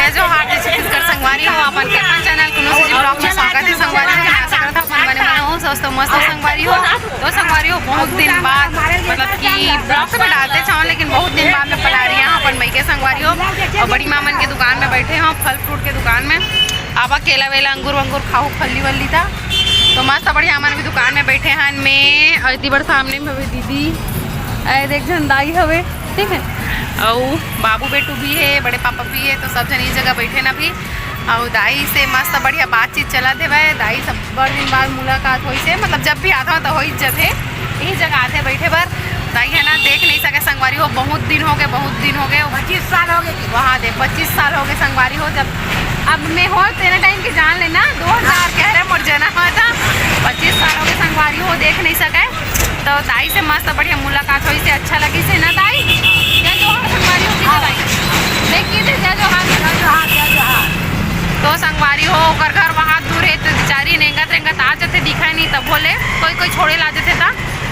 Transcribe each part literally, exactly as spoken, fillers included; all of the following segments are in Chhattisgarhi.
जय जोहार, जय छत्तीसगढ़ संगवारी हो, अपन के अपन चैनल कुनो सीजी ब्लॉग में स्वागत है संगवारी हो। मैं आशा करत हूँ अपन बने बने हो, स्वस्थ हो, मस्त हो संगवारी हो। तो संगवारी हो, बहुत दिन बाद, मतलब कि ब्लॉग तो मैं डालते चाहूँ, लेकिन बहुत दिन बाद में पधारी हूँ अपन मइके संगवारी हो। और बड़ी माँ मन के दुकान में बैठे हो, फल फ्रूट के दुकान में। अब केला वेला, अंगूर वंगूर खाहू, फल्ली वल्ली था। तो मस्त बढ़िया हमन भी दुकान में बैठे हन। मैं और इतनी बड़ सामने में हवे दीदी, अरे देख झन दाई हवे, ठीक है, अउ बाबू बेटू भी है, बड़े पापा भी है, तो सब झन एक जगह बैठे ना भी। अउ दाई से मस्त बढ़िया बातचीत चलत हेवय। दाई सब बड़ दिन बाद मुलाकात होइस हे, मतलब जब भी आथव तो होइच जथे, यही जगह आथे बैठे बर। दाई है ना, देख नहीं सके संगवारी हो, बहुत दिन हो गए, बहुत दिन हो गए। पच्चीस साल हो गए। वहाँ दे, पच्चीस साल हो गए संगवारी हो। जब अब मैं हो तेरे टाइम के जान लेना, दो हजार के हरे मोर जना हुआ था, पच्चीस साल हो गए संगवारी हो, देख नहीं सके। तो दाई से मस्त बढ़िया मुलाकात होइस हे, अच्छा लगिस हे ना दाई? जय जोहार संगवारी हो, की दाई? नहीं की दे, जय जोहार। जय जोहार, जय जोहार। तो संगवारी हो, ओकर घर वहाँ दूर है, तो बेचारी रेंगत रेंगत आ जथे, दिखाई नहीं तब बोले कोई कोई छोड़े ला जथे था।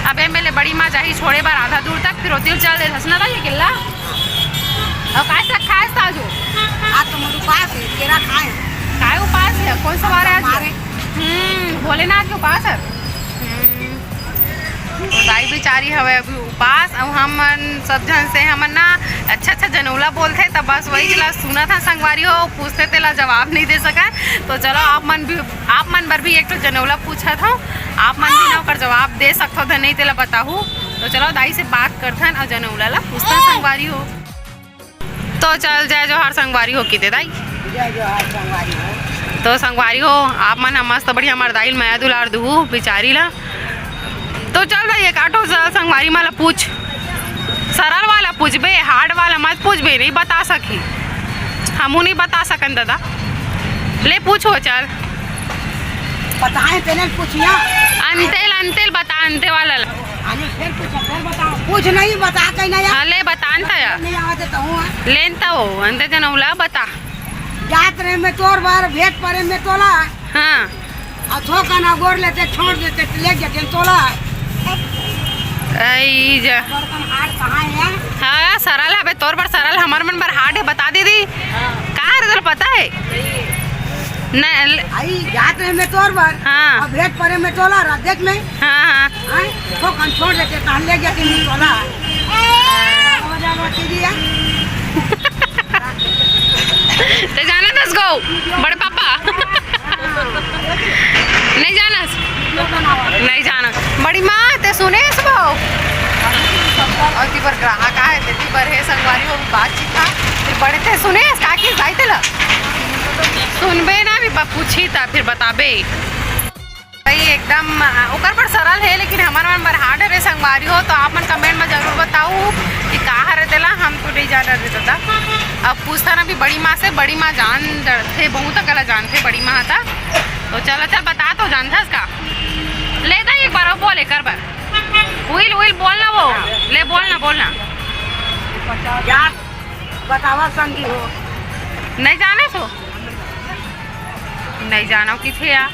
अबे मेले बड़ी माँ जाही छोड़े बर आधा दूर तक, फिर ओती चल देथस ना दाई अकेला। और काय साग खाए था जो? आज तो मोर उपास है, केरा खाए। काय उपास है? कौन सा वार है आज? हमारे। हम्म, भोलेनाथ के उपास है। हम्म। तो दाई बेचारी हवे अभी उपास, अउ हमन सब झन से हमन ना अच्छा अच्छा जनौला बोलथे, त बस वही ला सुनत हन संगवारी हो, पूछथे तेला जवाब नहीं दे सकन। तो चलो आप मन भी, आप मन बर भी एक ठो जनौला पूछत हूँ, आप मन भी ना ओकर जवाब दे सकथो धन नहीं तेला बताहू। तो चलो दाई से बात करथन अउ जनौला ला पूछथन संगवारी हो। तो चल, जय जोहार संगवारी हो, किते दाई। जय जोहार संगवारी हो। तो संगवारी हो, आप मन ह मस्त बढ़िया हमार दाई ल मया दुलार दुहू बिचारी ला। तो चल दाई, एक आठो सरल संगवारी मन ला पूछ, सरल वाला पूछबे, हार्ड वाला मत पूछबे, नहीं बता सकी, हमू नहीं बता सकन दादा। ले पूछो चल। बताए तेने पूछिया। अंतेल, अंतेल बता, अंते वाला ला। अरे फिर पूछो, फिर बताओ। कुछ नहीं बता के नहीं आ-, हाँ, ले बता अंत या। नहीं आवे तो हूँ, हाँ। लेन तो हो, अंते जनौला बता। जात रहे मैं तोर बर, भेंट परे मैं तोला। हाँ। और थोका ना गोर लेते, छोड़ देते, ले जाते तोला। आई जा। बर्तन हार कहाँ है? हाँ, सरल हवे, तोर बर सरल, हमर मन बर हार्ड है, बता दीदी। हाँ। कहाँ रे, तोला पता है? नहीं। न, ल- आई जात रहे मैं तोर बर। हाँ। और भेंट परे मैं तोला, रात देख में। हाँ, हाँ। हाँ? तो कौन छोड़ देते, कहाँ ले जाते नहीं तोला? हो जाओ, दीदी, हाँ? ते जाना था उसको, बड़े पापा। नहीं जाना, नहीं जाना। बड़ी माँ, ते सुने इसको? और ती बर ग्राहक आए, ते ती बर है संगवारी हो, बातचीत था। ते बड़े ते सुने, काकी जाई तेला। सुनबे ना, अभी बा-, पूछी था, फिर बताबे। भाई एकदम, अ, ओकर बर सरल है, लेकिन हमर मन बर हार्ड है रे संगवारी हो। तो आप मन कमेंट में जरूर बताओ कि का हरे तेला, हम तो नहीं जाना रे दादा। अब पूछता ना भी बड़ी माँ से, बड़ी माँ जान डरथे, बहुत अकला जानथे बड़ी माँ था। तो चल, चल बता तो जानथस का? ले दा एक बार, वो बोल एकर बर। उइल, उइल बोल ना वो। ले बोल ना, बोल ना। यार, बतावा संगी हो। नहीं जाने सो? नहीं जानो किथे यार।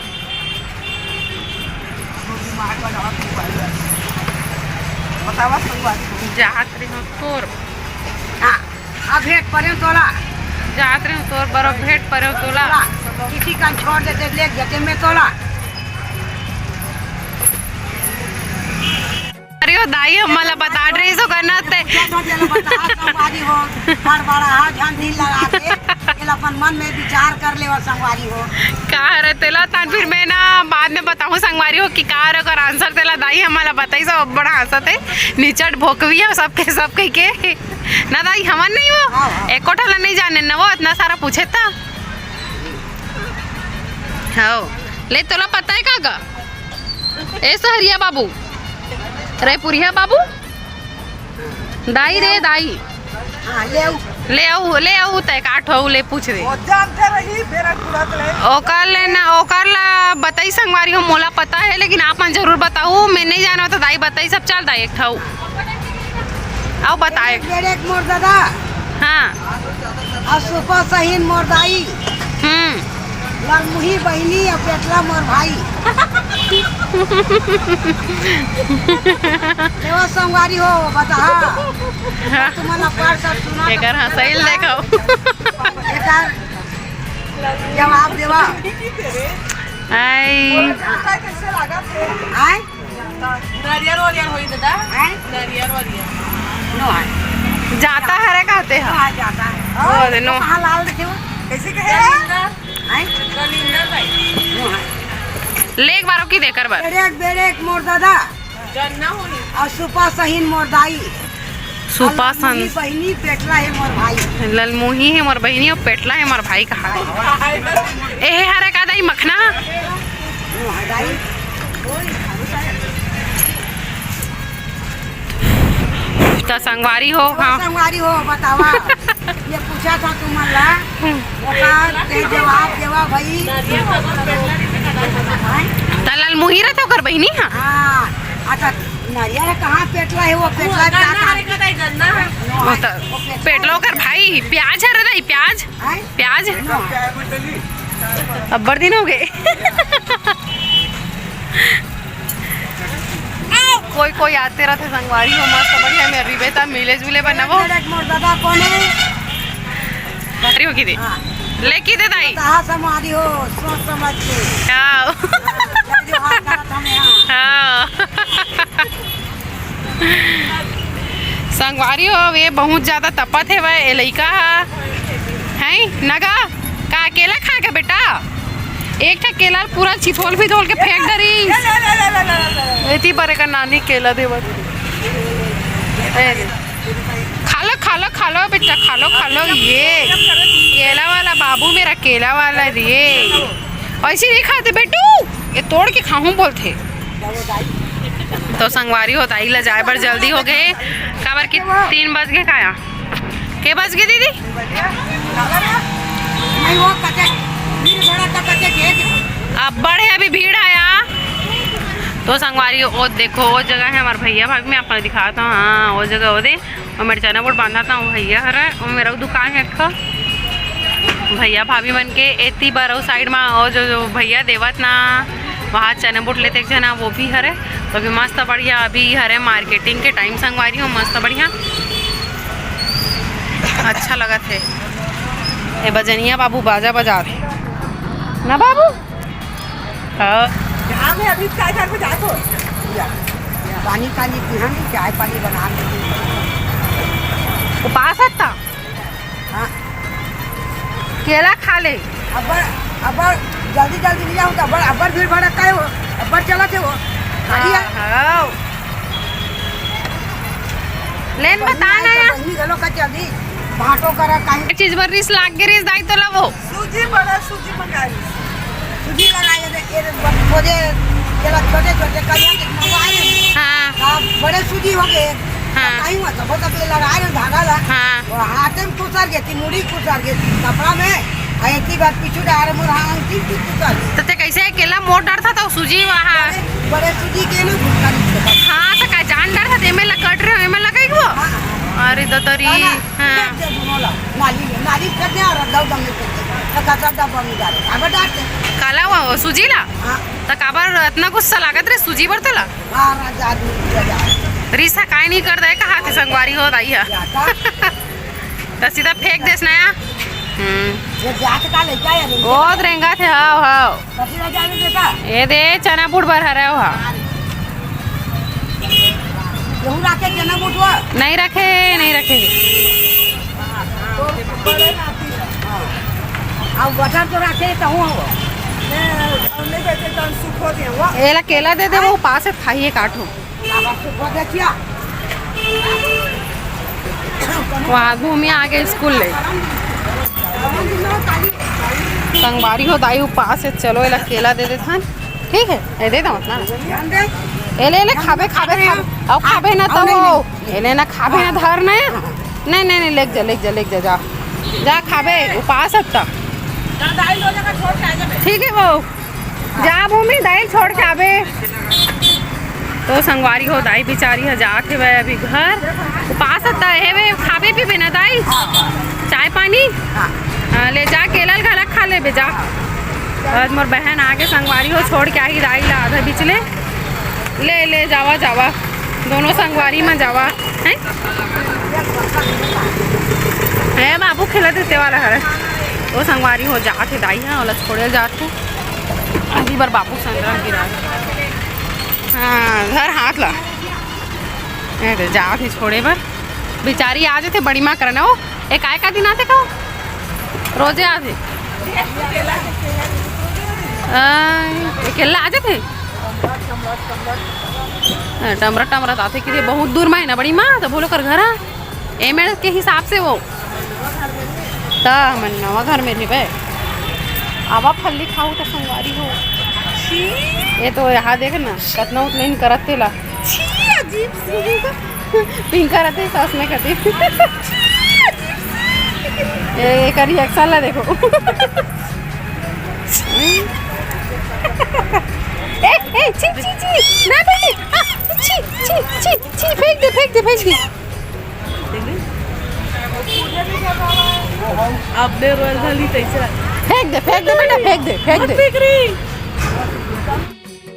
बतावा संगवारी। जात रहे हो तोर। हाँ, अब भेंट परे तोला। जात रहे हो तोर बरो भेंट परे तोला। तोला। किसी का छोड़ देते, ले जाते मैं तोला। अरे ओ दाई, हमला बता रही सो करना ते। क्या सोचे लो बता, संगवारी हो, बड़ बड़ा हाथ झन दिल लगा के, ये अपन मन में विचार कर ले संगवारी हो। का हरे तेला, तन फिर मैं ना बाद में बताऊँ संगवारी हो कि का हरे ओकर आंसर तेला दाई हमला बताई सो बड़ा हंसत है, निचट भोकवी है सबके सब कह के। ना दाई हमन नहीं हो, हाँ, हाँ। एको ठा ला नहीं जाने न वो इतना सारा पूछे था। हो, ले तोला पता है का गा? ए सहरिया बाबू, रैपुरिया बाबू, दाई रे दाई। हाँ, ले आऊ। ले आऊ, ले आऊ, तय काठ हो, ले पूछ दे। वो जानते रही, मेरा कुड़त ले। ओकर ले ना, ओकर ला बताई संगवारी हो, मोला पता है, लेकिन आप मन जरूर बताऊ, मैं नहीं जाना तो दाई बताई, सब चल दाई एक ठाऊ। आओ बताए। मेरे एक मोर दादा। हाँ। और सुपा सहीन मोर दाई। हम्म। लड़मुही बहिनी और पेटला मोर भाई। देवा संगवारी हो, बता। हाँ। तुमन ला पार सब सुना एकर तो हंसैल देखो। एकर जवाब देवा। आई। आय? नरियर वरियर होई दादा। आय? नरियर वरियर। नो आय। जाता हरे कहते हैं। हाँ, जाता है। ओ, दे नो। कहाँ लाल देखे हो? कैसे कहे? रविंदर। आय? रविंदर भाई। नो आय। ले एक बार ओकी देकर बर। बेड़े एक, बेड़े एक मोर दादा। गन्ना होही। अउ सुपा सहीन मोर दाई। सुपा अउ ललमुही सन- बहिनी पेटला हे मोर भाई। ललमुही हे मोर बहिनी अउ पेटला हे मोर भाई कहा। ए हे हरे का दाई मखना? ओ, हाँ, दाई। त संगवारी हो, हाँ। संगवारी हो, बतावा। ये पूछा था तुमन ला। ओकर ते जवाब देवा भाई। त ललमुही रथे ओकर बहिनी हा? हाँ, अच्छा, नरियर कहाँ पेटला हे, वो पेटला वो गन्ना का हरे का दाई, गन्ना है। वो त पेटला ओकर भाई, प्याज हरे दाई, प्याज? हैं? प्याज? हाँ। अब्बड़ दिन हो गए। कोई कोई आते रहते संगवारी हो, मस्त बढ़िया में रिबे ता मिले जुले बनबो। एक मोर दादा कोने? बकरी हो की दे? हाँ। लेके दे दाई। कहा संगवारी हो, सोच समझ के। हाँ। हाँ, जो हाथ करत हम यहाँ। हाँ। संगवारी हो, ये बहुत ज्यादा तपत हे वह, ये लइका हा। हैं? नगा? का अकेला खा के बेटा? एक ठा केला पूरा छिथोल फिथोल के फेंक डरी। एती बरे का नानी केला देवत। ए, खा लो, खा लो, खा लो बेटा, खा लो, खा लो। ये केला वाला बाबू मेरा, केला वाला रे। ऐसे नहीं खाते बेटू, ये तोड़ के खाऊं बोलते। तो संगवारी हो, दाई ला जाए बर जल्दी हो गए, काबर कि तीन बज के काया। के बज गए दीदी? नहीं, वो कटे, भीड़ भड़क्का कटे के। अब्बड़ हे अभी भीड़ आया। तो संगवारी, वो देखो, वो जगह है हमारे भैया भाभी, मैं आपको दिखाता हूँ। हाँ, वो जगह वो दे, और मेरे चना बोट बांधा था, वो भैया हरा, वो मेरा दुकान है एक ठो। भैया भाभी मन के एती बर, वो साइड में, और जो, जो भैया देवत ना, वहाँ चना बोट लेते एक जना, वो भी हरे। तो अभी मस्त बढ़िया, अभी हरे मार्केटिंग के टाइम संगवारी हो, मस्त बढ़िया। अच्छा लगत हे। ए बजनिया बाबू बाजा बजा रहे ना बाबू? हाँ। यहाँ में अभी चाय घर में जाए तो पानी पानी पीहा नहीं, चाय पानी बना के। उपास हत्ता? हाँ। केला खा ले। अब्बड़, अब्बड़ जल्दी जल्दी नहीं जाऊँ तो अब्बड़, अब्बड़ भीड़ भड़क का है वो, अब्बड़ चलत है वो। गाड़ी है। हाँ, हाँ। लेन बता ना। बहिनी घलो का जल्दी बांटो करा काहे। एक चीज बर रिस लाग गे रिस दाई तो लवो। सूजी बड़ा सूजी मंगाई। सूजी लगाए रे, ये रे, ब-, छोटे, जरा छोटे छोटे करिया के मंगाए रे। हाँ। अब बड़े सूजी हो गए। हाँ। कहीं हुआ तो बहुत अपने लगाए रे धागा ला। हाँ। वो हाथे में कुसर गए थी, मुड़ी कुसर गए थी, कपड़ा में। आ एक ही बार पीछू डाल मोर हाथ में तीन तीन कुसर गए। तो ते कैसे अकेला मोड़ डरता था सूजी वहाँ? बड़े, बड़े सूजी के ना भुटका नहीं छोटा। हाँ, तो का जान डरता था, एमे ला कट रहे हो, एमे ला कहीं वो? हाँ। अरे दतरी। ना, ना। हाँ। फेंक दे दोनों ला, नाली में, नाली में फेंक दे और दम दम में फेंक दे। तो कचरा डब्बा में डाले, अब डाल दे। काला हुआ वो सूजी ला? हाँ। त काबर इतना गुस्सा लागत रे सूजी बर तोला? हाँ, राजा आदमी की वजह से। रिसा काय नहीं कर दे कहा के संगवारी हो दाई है। जाता। त सीधा फेंक देस ना या। हम्म। ये जात का लेके आया नहीं। बहुत रेंगा थे, हाव, हाव। कथी ला जाने बेटा? ये दे, चना बुड़ बर हरे हो, हाँ। गेहूं राखे चना बुटवा? नहीं रखे, नहीं रखे। अब बटर तो राखे तो हूँ हो। नहीं, नहीं बेचे तो हम सुख हो गए, वो। एला केला दे दे, वो पास से खाइए काटो। वहाँ घूमी आगे स्कूल ले। संगवारी हो दाई उपास है, चलो एला केला दे देथन। ठीक है, ये दे दो ना। ए ले, ले, खाबे, खाबे, खाबे। अब खाबे ना तो वो। ए ले ना, खाबे ना, धर ना। नहीं, नहीं, नहीं, लेके जा, लेके जा, लेके जा, जा। जा खाबे, उपास हत्ता। ठीक है वो। जा भूमि, दाई छोड़ के आबे। तो संगवारी हो, दाई बिचारी ह जात हेवय अभी घर। उपास त हेवे, खाबे पीबे ना दाई? चाय पानी? हाँ, ले जा, केला ल घलक खा लेबे जा। आज मोर बहन आगे संगवारी हो, छोड़ के आही दाई ला आधा बीच ले। ले, ले, जावा, जावा। दोनों संगवारी म जावा। हैं? ए बाबू खेलत हे ते वाला हरे। ओ संगवारी हो, जात हे दाई ह, ओला छोड़े ल जात हे। अभी बर बाबू संतरा गिरा। हाँ, धर हाथ ला। ए दे, जात हे छोड़े बर। बिचारी आ जथे बड़ी माँ करा ना ओ। ए काय का दिन आथे का ओ? रोजे आथे। आ, अकेला आ जथे। हाँ, टमरत टमरत आथे कि बहुत दूर मा हे ना बड़ी माँ, त बोलो कर घर आ। एमएल के हिसाब से वो। त हमन नवा घर में रहिबे। आवा फल्ली खाऊ त संगवारी हो। छी। ये तो यहाँ देख ना, कतना उतना इन करत तेला। छी, अजीब सी। पिंका रहते सास में खाती। छी, अजीब सी। ए, एकर रिएक्शन ला देखो। ए, ए, छी, छी, छी। ना बेटी। आ, छी, छी, छी, छी, फेंक दे, फेंक दे, फेंक दे। अपने रोयल घली तैसे। फेंक दे, फेंक दे बेटा, फेंक दे, फेंक दे। फेंक रही।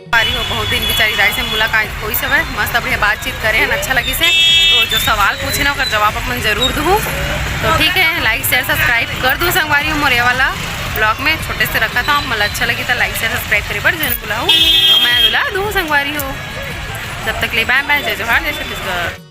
संगवारी हो, बहुत दिन बिचारी दाई से मुलाकात होइस हवय, मस्त बढ़िया बातचीत करे हन, अच्छा लगिस हे। तो जो सवाल पूछे ना, ओकर जवाब अपन जरूर दूहू। तो ठीक है, like, share, subscribe कर दूहू संगवारी हो। मोर ये वाला vlog में छोटे से रखत हंव, आप मन ला अच्छा लगी त like, share, subscribe करे बर जरूर बुलाहू। मैं बुला दूहू संगवारी हो। जब तक ले bye bye, जय जोहार, जय छत्तीसगढ़।